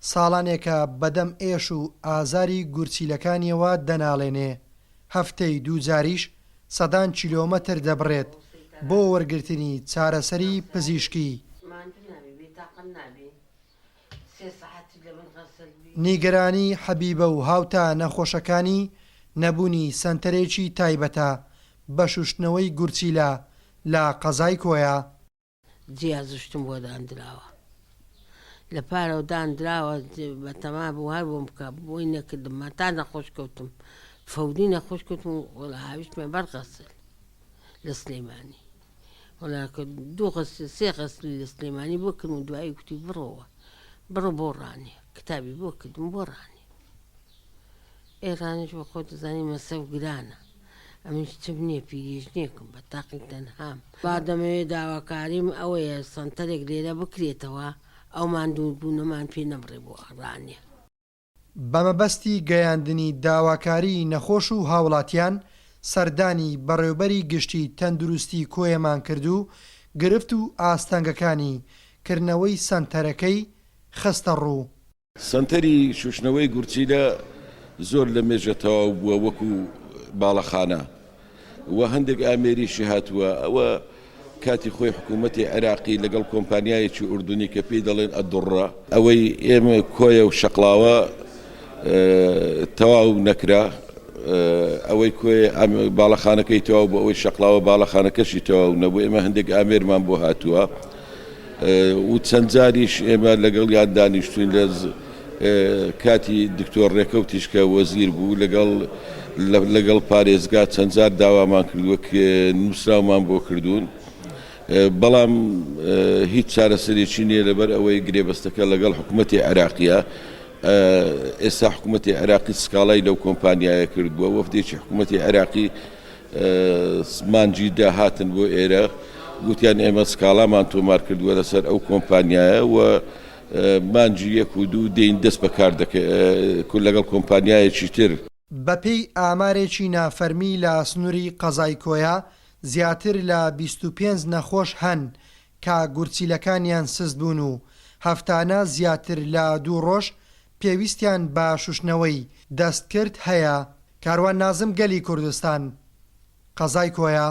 ساڵانێکە بەدەم ئێش و ئازاری گورچیلەکانیەوە دەناڵێنێ، هەفتەی دووجاریش سەدان کیلۆمەتر دەبڕێت بۆ وەرگرتنی چارەسەری پزیشکی. نیگەرانی حەبیبە و هاوتا نەخۆشەکانی نەبوونی سەنتەرێکی تایبەتە بە شوشتنەوەی گورچیلە لە قەزای کۆیە. جیازشتم بۆ داندراوە لە پارەوە داندراوە بەتەما بوو هەر بۆم بکە بۆی نەکردم تا نەخۆش کەوتم فەوری نەخۆش کەوتم وەڵا هاویشتمە بەر غەسل لە سلێمانی وەڵا دوو غەسل سێ غەسلی لە سلێمانی بۆ کردم و دوایی گوتی بڕۆوە بڕۆ بۆ ڕانیە کتابی بۆ کردم بۆ ڕانیە ئێرانیش بە خۆت دەزانی مەسەف گرانە ئەمنیش چم نییە پیرێژنێکم بە تاقی تەنهام. با دەمەوێ داواکاریم ئەوەیە سەنتەرێک لێرە بکرێتەوە ئەو ماندووبوونەمان پێ نەبڕێ بۆ ڕانیە. بە مەبەستی گەیاندنی داواکاریی نەخۆش و هاوڵاتیان سەردانی بەڕێوبەری گشتی تەندروستی کۆیەمان کرد و گرفت و ئاستەنگەکانی کردنەوەی سەنتەرەکەی خستەڕوو. سەنتەری شوشتنەوەی گورچیلە زۆر لە مێژە تەواو بووە وەکو باڵەخانە و هەندێک ئامێریشی هاتووە ئەوە کاتی خۆی حکوومەتی عێراقی لەگەڵ کۆمپانیایەکی ئوردنی کە پێی دەڵێن ئەدوڕە ئەوەی ئێمە کۆیە و شەقڵاوە تەواو نەکرا ئەوەی کۆیە باڵەخانەکەی تەواو بۆ ئەوەی شەقڵاوە باڵەخانەکەشی تەواو نەبوو ئێمە هەندێک ئامێرمان بۆ هاتووە. و چەند جاریش ئێمە لەگەڵیان دانیشتوین لە کاتی دکتۆر ڕێکەوتیش کە وەزیر بوو لەگەڵ لەگەڵ پارێزگا چەند جار داوامان کردووە نووسراومان بۆ کردوون بەڵام هیچ چارەسەرێکی نییە لەبەر ئەوەی گرێبەستەکە لەگەڵ حکوومەتی عێراقیە ئێستا حکوومەتی عێراقی سکاڵای لەو کۆمپانیایە کردووە وەفدێکی حکوومەتی عێراقی مانگی دە هاتن بۆ ئێرە گوتیان ئێمە سکاڵامان تۆمار کردووە لەسەر ئەو کۆمپانیایە و مانگی یەک و دوو دێین دەست بەکار دەکەین لەگەڵ کۆمپانیایەکی تر. بەپێی ئامارێکی نافەرمی لە سنوری قەزای کۆیە زیاتر لە 25 نەخۆش هەن کە گورچیلەکانیان سست بوون و هەفتانە زیاتر لە دوو ڕۆژ پێویستیان بە شوشتنەوەی دەستکرد هەیە. کاروان نازم گەلی کوردستان، قەزای کۆیە.